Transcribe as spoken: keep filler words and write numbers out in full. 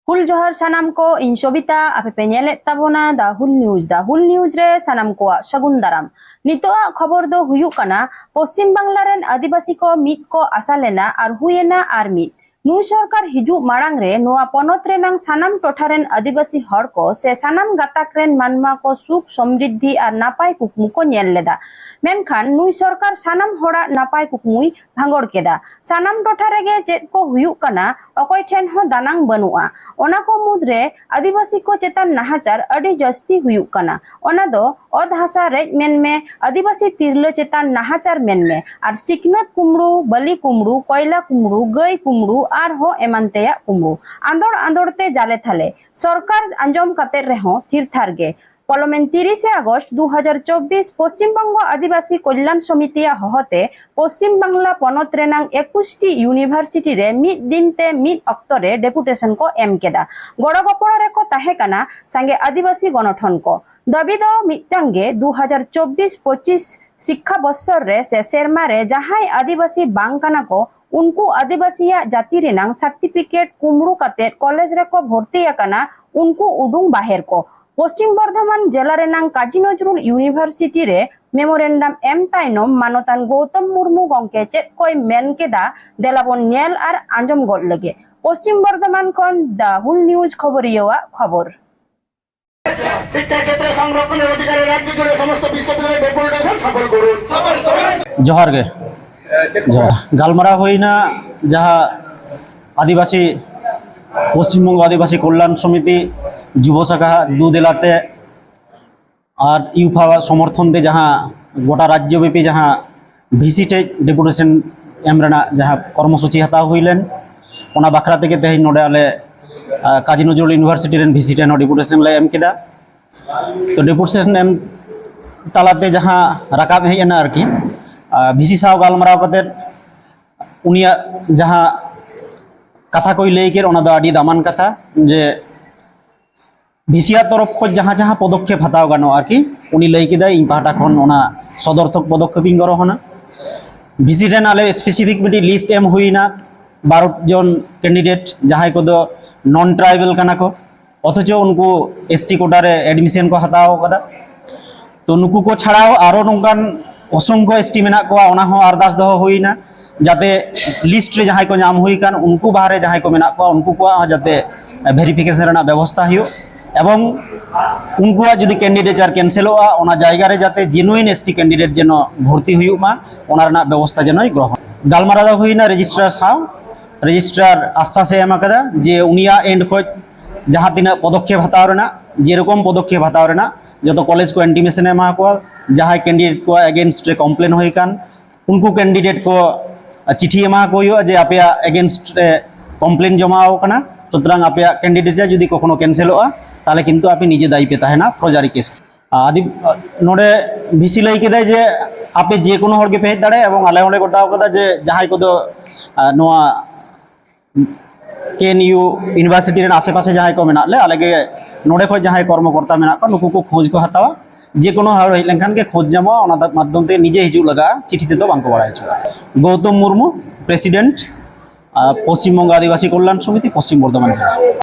ᱦᱩᱞ ᱡᱚᱦᱟᱨ ᱥᱟᱱᱟᱢ ᱠᱚ, ᱤᱧ ᱥᱚᱵᱤᱛᱟ, ᱟᱯᱮ ᱯᱮ ᱧᱮᱞᱮᱫ ᱛᱟᱵᱚᱱᱟ The Hul News᱾ The Hul News ᱨᱮ ᱥᱟᱱᱟᱢ ᱠᱚᱣᱟᱜ ᱥᱟᱹᱜᱩᱱ ᱫᱟᱨᱟᱢ᱾ ᱱᱤᱛᱚᱜᱟᱜ ᱠᱷᱚᱵᱚᱨ ᱫᱚ ᱦᱩᱭᱩᱜ ᱠᱟᱱᱟ, ᱯᱚᱥᱪᱤᱢ ᱵᱟᱝᱞᱟ ᱨᱮᱱ ᱟᱹᱫᱤᱵᱟᱹᱥᱤ ᱠᱚ ᱢᱤᱫ ᱠᱚ ᱟᱥᱟ ᱞᱮᱱᱟ ᱟᱨ ᱦᱩᱭᱮᱱᱟ ᱟᱨ ᱢᱤᱫ᱾ ᱱᱩᱭ ᱥᱚᱨᱠᱟᱨ ᱦᱤᱡᱩᱜ ᱢᱟᱲᱟᱝ ᱨᱮ ᱱᱚᱣᱟ ᱯᱚᱱᱚᱛ ᱨᱮᱱᱟᱝ ᱥᱟᱱᱟᱢ ᱴᱚᱴᱷᱟ ᱨᱮᱱ ᱟᱹᱫᱤᱵᱟᱹᱥᱤ ᱦᱚᱲ ᱠᱚ ᱥᱮ ᱥᱟᱱᱟᱢ ᱜᱟᱛᱟᱠ ᱨᱮᱱ ᱢᱟᱱᱣᱟ ᱠᱚ ᱥᱩᱠ ᱥᱚᱢᱨᱤᱫᱷᱤ ᱟᱨ ᱱᱟᱯᱟᱭ ᱠᱩᱠᱢᱩ ᱠᱚ ᱧᱮᱞ ᱞᱮᱫᱟ᱾ ᱢᱮᱱᱠᱷᱟᱱ ᱱᱩᱭ ᱥᱚᱨᱠᱟᱨ ᱥᱟᱱᱟᱢ ᱦᱚᱲᱟᱜ ᱱᱟᱯᱟᱭ ᱠᱩᱠᱢᱩᱭ ᱵᱷᱟᱸᱜᱚᱲ ᱠᱮᱫᱟ᱾ ᱥᱟᱱᱟᱢ ᱴᱚᱴᱷᱟ ᱨᱮᱜᱮ ᱪᱮᱫ ᱠᱚ ᱦᱩᱭᱩᱜ ᱠᱟᱱᱟ, ᱚᱠᱚᱭ ᱴᱷᱮᱱ ᱦᱚᱸ ᱫᱟᱱᱟᱝ ᱵᱟᱹᱱᱩᱜᱼᱟ᱾ ᱚᱱᱟ ᱠᱚ ᱢᱩᱫᱽᱨᱮ ᱟᱹᱫᱤᱵᱟᱹᱥᱤ ᱠᱚ ᱪᱮᱛᱟᱱ ᱱᱟᱦᱟᱪᱟᱨ ᱟᱹᱰᱤ ᱡᱟᱹᱥᱛᱤ ᱦᱩᱭᱩᱜ ᱠᱟᱱᱟ᱾ ᱚᱱᱟ ᱫᱚ ᱚᱛ ᱦᱟᱥᱟ ᱨᱮᱡ ᱢᱮᱱᱢᱮ, ᱟᱹᱫᱤᱵᱟᱹᱥᱤ ᱛᱤᱨᱞᱟᱹ ᱪᱮᱛᱟᱱ ᱱᱟᱦᱟᱪᱟᱨ ᱢᱮᱱᱢᱮ, ᱟᱨ ᱥᱤᱠᱷᱱᱟᱹᱛ ᱠᱩᱢᱲᱩ, ᱵᱟᱹᱞᱤ ᱠᱩᱢᱲᱩ, ᱠᱚᱭᱞᱟ ᱠᱩᱢᱲᱩ, ᱜᱟᱹᱭ ᱠᱩᱢᱲᱩ, ᱟᱨᱦᱚᱸ ᱮᱢᱟᱱ ᱛᱮᱭᱟᱜ ᱠᱩᱢᱲᱩ᱾ ᱟᱸᱫᱚᱲ ᱟᱸᱫᱚᱲ ᱛᱮ ᱡᱟᱞᱮ ᱛᱷᱟᱞᱮ ᱥᱚᱨᱠᱟᱨ ᱟᱸᱡᱚᱢ ᱠᱟᱛᱮ ᱨᱮᱦᱚᱸ ᱛᱷᱤᱨ ᱛᱷᱟᱨ ᱜᱮ᱾ ᱯᱚᱞᱚᱢᱮᱱ ᱛᱤᱨᱤᱥᱮ ᱟᱜᱚᱥᱴ ᱫᱩ ᱦᱟᱡᱟᱨ ᱪᱚᱵᱵᱤᱥ ᱯᱚᱥᱪᱤᱢ ᱵᱚᱝᱜᱚ ᱟᱹᱫᱤᱵᱟᱹᱥᱤ ᱠᱚᱞᱭᱟᱱ ᱥᱚᱢᱤᱛᱤᱭᱟᱜ ᱦᱚᱦᱚᱛᱮ ᱯᱚᱥᱪᱤᱢ ᱵᱟᱝᱞᱟ ᱯᱚᱱᱚᱛ ᱨᱮᱱᱟᱝ ᱮᱠᱩᱥ ᱴᱤ ᱤᱭᱩᱱᱤᱵᱷᱟᱨᱥᱤᱴᱤ ᱨᱮ ᱢᱤᱫ ᱫᱤᱱ ᱛᱮ ᱢᱤᱫ ᱚᱠᱛᱚ ᱨᱮ ᱰᱮᱯᱩᱴᱮᱥᱚᱱ ᱠᱚ ᱮᱢ ᱠᱮᱫᱟ᱾ ᱜᱚᱲᱚ ᱜᱚᱯᱚᱲᱚ ᱨᱮᱠᱚ ᱛᱟᱦᱮᱸ ᱠᱟᱱᱟ ᱥᱟᱸᱜᱮ ᱟᱹᱫᱤᱵᱟᱹᱥᱤ ᱜᱚᱱᱚᱴᱷᱚᱱ ᱠᱚ᱾ ᱫᱟᱹᱵᱤ ᱫᱚ ᱢᱤᱫᱴᱟᱝ ᱜᱮ, ᱫᱩ ᱦᱟᱡᱟᱨ ᱪᱚᱵᱵᱤᱥ ᱯᱚᱸᱪᱤᱥ ᱥᱤᱠᱠᱷᱟ ᱵᱚᱥᱚᱨ ᱨᱮ ᱥᱮ ᱥᱮᱨᱢᱟ ᱨᱮ ᱡᱟᱦᱟᱸᱭ ᱟᱹᱫᱤᱵᱟᱹᱥᱤ ᱵᱟᱝ ᱠᱟᱱᱟ ᱠᱚ, ᱩᱱᱠᱩ ᱟᱹᱫᱤᱵᱟᱹᱥᱤᱭᱟᱜ ᱡᱟᱹᱛᱤ ᱨᱮᱱᱟᱝ ᱥᱟᱨᱴᱤᱯᱷᱤᱠᱮᱴ ᱠᱩᱢᱲᱩ ᱠᱟᱛᱮ ᱠᱚᱞᱮᱡᱽ ᱨᱮᱠᱚ ᱵᱷᱚᱨᱛᱤ ᱟᱠᱟᱱᱟ, ᱩᱱᱠᱩ ᱩᱰᱩᱝ ᱵᱟᱦᱮᱨ ᱠᱚ᱾ ᱯᱚᱥᱪᱤᱢ ᱵᱚᱨᱫᱷᱚᱢᱟᱱ ᱡᱮᱞᱟ ᱨᱮᱱᱟᱝ ᱠᱟᱡᱤ ᱱᱚᱡᱨᱩᱞ ᱤᱭᱩᱱᱤᱵᱷᱟᱨᱥᱤᱴᱤ ᱨᱮ ᱢᱮᱢᱳᱨᱮᱱᱰᱟᱢ ᱮᱢ ᱛᱟᱭᱱᱚᱢ ᱢᱟᱱᱚᱛᱟᱱ ᱜᱳᱣᱛᱚᱢ ᱢᱩᱨᱢᱩ ᱜᱚᱢᱠᱮ ᱪᱮᱫ ᱠᱚᱭ ᱢᱮᱱ ᱠᱮᱫᱟ, ᱫᱮᱞᱟ ᱵᱚᱱ ᱧᱮᱞ ᱟᱨ ᱟᱸᱡᱚᱢ ᱜᱚᱫ ᱞᱮᱜᱮ᱾ ᱯᱚᱥᱪᱤᱢ ᱵᱚᱨᱫᱷᱚᱢᱟᱱ ᱠᱷᱚᱱ The Hul News ᱠᱷᱚᱵᱚᱨᱤᱭᱟᱹᱣᱟᱜ ᱠᱷᱚᱵᱚᱨ᱾ শিক্ষাক্ষেত্রে সংরক্ষণের অধিকারে রাজ্য জুড়ে সমস্ত বিশ্ববিদ্যালয় ডেপুটেশন সফল করুন। ᱡᱚᱦᱟᱨ ᱜᱮ᱾ ᱡᱚᱦᱟᱨ᱾ ᱜᱟᱞᱢᱟᱨᱟᱣ ᱦᱩᱭᱱᱟ ᱡᱟᱦᱟᱸ ᱟᱹᱫᱤᱵᱟᱹᱥᱤ, ᱯᱚᱥᱪᱤᱢ ᱵᱚᱝᱜᱚ ᱟᱹᱫᱤᱵᱟᱹᱥᱤ ᱠᱚᱞᱭᱟᱱ ᱥᱚᱢᱤᱛᱤ ᱡᱩᱵᱚ ᱥᱟᱠᱷᱟ ᱫᱩ ᱫᱮᱞᱟᱛᱮ ᱟᱨ ᱭᱩᱯᱷᱟ ᱥᱚᱢᱚᱨᱛᱷᱚᱱ ᱛᱮ ᱡᱟᱦᱟᱸ ᱜᱚᱴᱟ ᱨᱟᱡᱽᱡᱚ ᱵᱮᱯᱤ ᱡᱟᱦᱟᱸ ᱵᱷᱤᱥᱤ ᱴᱷᱮᱡ ᱰᱮᱯᱩᱴᱮᱥᱚᱱ ᱮᱢ ᱨᱮᱱᱟᱜ ᱡᱟᱦᱟᱸ ᱠᱚᱨᱢᱚᱥᱩᱪᱤ ᱦᱟᱛᱟᱣ ᱦᱩᱭ ᱞᱮᱱ, ᱚᱱᱟ ᱵᱟᱠᱷᱨᱟ ᱛᱮᱜᱮ ᱛᱮᱦᱮᱧ ᱱᱚᱰᱮ ᱟᱞᱮ, ᱟ, ᱠᱟᱡᱤ ᱱᱚᱡᱨᱩᱞ ᱤᱭᱩᱱᱤᱵᱷᱟᱨᱥᱤᱴᱤ ᱨᱮᱱ ᱵᱷᱤᱥᱤ ᱴᱷᱮᱱ ᱦᱚᱸ ᱰᱮᱯᱩᱴᱮᱥᱚᱱ ᱞᱮ ᱮᱢ ᱠᱮᱫᱟ᱾ ᱛᱚ, ᱰᱮᱯᱩᱴᱮᱥᱚᱱ ᱮᱢ ᱛᱟᱞᱟᱛᱮ ᱡᱟᱦᱟᱸ ᱨᱟᱠᱟᱵ ᱦᱮᱡ ᱮᱱᱟ ᱟᱨᱠᱤ, ᱟ, ᱵᱷᱤᱥᱤ ᱥᱟᱶ ᱜᱟᱞᱢᱟᱨᱟᱣ ᱠᱟᱛᱮᱫ ᱩᱱᱤᱭᱟᱜ ᱡᱟᱦᱟᱸ ᱠᱟᱛᱷᱟ ᱠᱚᱭ ᱞᱟᱹᱭ ᱠᱮᱫ, ᱚᱱᱟ ᱫᱚ ᱟᱹᱰᱤ ᱫᱟᱢᱟᱱ ᱠᱟᱛᱷᱟ, ᱡᱮ ᱵᱷᱤᱥᱤᱭᱟᱜ ᱛᱚᱨᱚᱯ ᱠᱷᱚᱱ ᱡᱟᱦᱟᱸ ᱡᱟᱦᱟᱸ ᱯᱚᱫᱚᱠᱷᱮᱯ ᱦᱟᱛᱟᱣ ᱜᱟᱱᱚᱜᱼᱟ ᱟᱨᱠᱤ, ᱩᱱᱤ ᱞᱟᱹᱭ ᱠᱮᱫᱟᱭ, ᱤᱧ ᱯᱟᱦᱴᱟ ᱠᱷᱚᱱ ᱚᱱᱟ ᱥᱚᱫᱚᱨᱛᱷᱚᱠ ᱯᱚᱫᱚᱠᱷᱮᱯ ᱤᱧ ᱜᱚᱨᱚᱦᱚᱱᱟ᱾ ᱵᱷᱤᱥᱤ ᱴᱷᱮᱱ ᱟᱞᱮ ᱥᱯᱮᱥᱤᱯᱷᱤᱠ ᱢᱤᱫᱴᱤᱡ ᱞᱤᱥᱴ ᱮᱢ ᱦᱩᱭᱱᱟ, ᱵᱟᱨᱚ ᱡᱚᱱ ᱠᱮᱱᱰᱤᱰᱮᱴ, ᱡᱟᱦᱟᱸᱭ ᱠᱚᱫᱚ ᱱᱚᱱ ᱴᱨᱟᱭᱵᱟᱞ ᱠᱟᱱᱟ ᱠᱚ, ᱚᱛᱷᱚᱪᱚ ᱩᱱᱠᱩ ᱮᱥ ᱴᱤ ᱠᱳᱴᱟ ᱨᱮ ᱮᱰᱢᱤᱥᱚᱱ ᱠᱚ ᱦᱟᱛᱟᱣ ᱠᱟᱫᱟ᱾ ᱛᱚ ᱱᱩᱠᱩ ᱠᱚ ᱪᱷᱟᱲᱟᱣ ᱟᱨᱚ ᱱᱚᱝᱠᱟᱱ ᱚᱥᱚᱝᱠᱷᱚ ᱮᱥ ᱴᱤ ᱢᱮᱱᱟᱜ ᱠᱚᱣᱟ, ᱚᱱᱟ ᱦᱚᱸ ᱟᱨᱫᱟᱥ ᱫᱚᱦᱚ ᱦᱩᱭᱱᱟ, ᱡᱟᱛᱮ ᱞᱤᱥᱴ ᱨᱮ ᱡᱟᱦᱟᱸᱭ ᱠᱚ ᱧᱟᱢ ᱦᱩᱭ ᱟᱠᱟᱱ, ᱩᱱᱠᱩ ᱵᱟᱦᱨᱮ ᱡᱟᱦᱟᱸᱭ ᱠᱚ ᱢᱮᱱᱟᱜ ᱠᱚᱣᱟ, ᱩᱱᱠᱩ ᱠᱚᱣᱟᱜ ᱦᱚᱸ ᱡᱟᱛᱮ ᱵᱷᱮᱨᱤᱯᱷᱤᱠᱮᱥᱚᱱ ᱨᱮᱱᱟᱜ ᱵᱮᱵᱚᱥᱛᱷᱟ ᱦᱩᱭᱩᱜ, ᱮᱵᱚᱝ ᱩᱱᱠᱩᱣᱟᱜ ᱡᱩᱫᱤ ᱠᱮᱱᱰᱤᱰᱮᱪᱟᱨ ᱠᱮᱱᱥᱮᱞᱚᱜᱼᱟ, ᱚᱱᱟ ᱡᱟᱭᱜᱟ ᱨᱮ ᱡᱟᱛᱮ ᱡᱮᱱᱩᱭᱤᱱ ᱮᱥ ᱴᱤ ᱠᱮᱱᱰᱤᱰᱮᱴ ᱡᱮᱱᱚ ᱵᱷᱚᱨᱛᱤ ᱦᱩᱭᱩᱜ ᱢᱟ, ᱚᱱᱟ ᱨᱮᱱᱟᱜ ᱵᱮᱵᱚᱥᱛᱷᱟ ᱡᱮᱱᱚᱭ ᱜᱨᱚᱦᱚᱱ᱾ ᱜᱟᱞᱢᱟᱨᱟᱣ ᱫᱚ ᱦᱩᱭᱱᱟ ᱨᱮᱡᱤᱥᱴᱨᱟᱨ ᱥᱟᱶ, ᱨᱮᱡᱤᱥᱴᱨᱟᱨ ᱟᱥᱥᱟᱥ ᱮ ᱮᱢ ᱟᱠᱟᱫᱟ ᱡᱮ ᱩᱱᱤᱭᱟᱜ ᱮᱱᱰ ᱠᱷᱚᱱ ᱡᱟᱦᱟᱸ ᱛᱤᱱᱟᱹᱜ ᱯᱚᱫᱚᱠᱷᱮᱯ ᱦᱟᱛᱟᱣ ᱨᱮᱱᱟᱜ, ᱡᱮᱨᱚᱠᱚᱢ ᱯᱚᱫᱚᱠᱷᱮᱯ ᱦᱟᱛᱟᱣ ᱨᱮᱱᱟᱜ, ᱡᱚᱛᱚ ᱠᱚᱞᱮᱡᱽ ᱠᱚ ᱤᱱᱴᱤᱢᱮᱥᱚᱱ ᱮ ᱮᱢᱟ ᱠᱚᱣᱟ᱾ ᱡᱟᱦᱟᱸᱭ ᱠᱮᱱᱰᱤᱰᱮᱴ ᱠᱚᱣᱟᱜ ᱮᱜᱮᱱᱥᱴ ᱨᱮ ᱠᱚᱢᱯᱞᱮᱱ ᱦᱩᱭ ᱟᱠᱟᱱ, ᱩᱱᱠᱩ ᱠᱮᱱᱰᱤᱰᱮᱴ ᱠᱚ ᱪᱤᱴᱷᱤ ᱮᱢᱟ ᱠᱚ ᱦᱩᱭᱩᱜᱼᱟ ᱡᱮ ᱟᱯᱮᱭᱟᱜ ᱮᱜᱮᱱᱥᱴ ᱨᱮ ᱠᱚᱢᱯᱞᱮᱱ ᱡᱚᱢᱟ ᱟᱠᱟᱱᱟ, ᱥᱩᱛᱚᱨᱟᱝ ᱟᱯᱮᱭᱟᱜ ᱠᱮᱱᱰᱤᱰᱮᱴ ᱡᱩᱫᱤ ᱠᱚᱠᱷᱚᱱᱳ ᱠᱮᱱᱥᱮᱞᱚᱜᱼᱟ, ᱛᱟᱦᱚᱞᱮ ᱠᱤᱱᱛᱩ ᱟᱯᱮ ᱱᱤᱡᱮ ᱫᱟᱭᱤ ᱯᱮ ᱛᱟᱦᱮᱱᱟ ᱯᱷᱚᱨᱡᱟᱨᱤ ᱠᱮᱥ᱾ ᱟᱹᱰᱤ ᱱᱚᱰᱮ ᱵᱷᱤᱥᱤ ᱞᱟᱹᱭ ᱠᱮᱫᱟᱭ ᱡᱮ ᱟᱯᱮ ᱡᱮ ᱠᱳᱱᱳ ᱦᱚᱲ ᱜᱮᱯᱮ ᱦᱮᱡ ᱫᱟᱲᱮᱭᱟᱜᱼᱟ, ᱮᱵᱚᱝ ᱟᱞᱮ ᱦᱚᱸᱞᱮ ᱜᱚᱴᱟᱣ ᱠᱟᱫᱟ ᱡᱮ ᱡᱟᱦᱟᱸᱭ ᱠᱚᱫᱚ, ᱟᱨ, ᱱᱚᱣᱟ ᱠᱮ ᱮᱱ ᱤᱭᱩ ᱤᱭᱩᱱᱤᱵᱷᱟᱨᱥᱤᱴᱤ ᱨᱮᱱ ᱟᱥᱮᱯᱟᱥᱮ ᱡᱟᱦᱟᱸᱭ ᱠᱚ ᱢᱮᱱᱟᱜ ᱞᱮ, ᱟᱞᱮ ᱜᱮ ᱱᱚᱰᱮ ᱠᱷᱚᱱ ᱡᱟᱦᱟᱸᱭ ᱠᱚᱨᱢᱚᱠᱚᱨᱛᱟ ᱢᱮᱱᱟᱜ ᱠᱚᱣᱟ, ᱱᱩᱠᱩ ᱠᱚ ᱠᱷᱳᱡᱽ ᱠᱚ ᱦᱟᱛᱟᱣᱟ᱾ ᱡᱮ ᱠᱳᱱᱳ ᱦᱚᱲ ᱦᱮᱡ ᱞᱮᱱᱠᱷᱟᱱ ᱜᱮ ᱠᱷᱳᱡᱽ ᱧᱟᱢᱚᱜᱼᱟ, ᱚᱱᱟ ᱢᱟᱫᱽᱫᱷᱚᱢ ᱛᱮ ᱱᱤᱡᱮ ᱦᱤᱡᱩᱜ ᱞᱟᱜᱟᱜᱼᱟ, ᱪᱤᱴᱷᱤ ᱛᱮᱫᱚ ᱵᱟᱝ ᱠᱚ ᱵᱟᱲᱟᱭ ᱦᱚᱪᱚᱣᱟᱜᱼᱟ᱾ ᱜᱳᱣᱛᱚᱢ ᱢᱩᱨᱢᱩ, ᱯᱨᱮᱥᱤᱰᱮᱱᱴ, ᱟᱨ ᱯᱚᱥᱪᱤᱢ ᱵᱚᱝᱜᱚ ᱟᱹᱫᱤᱵᱟᱹᱥᱤ ᱠᱚᱞᱭᱟᱱ ᱥᱚᱢᱤᱛᱤ, ᱯᱚᱥᱪᱤᱢ ᱵᱚᱨᱫᱷᱚᱢᱟᱱ ᱡᱮᱞᱟ᱾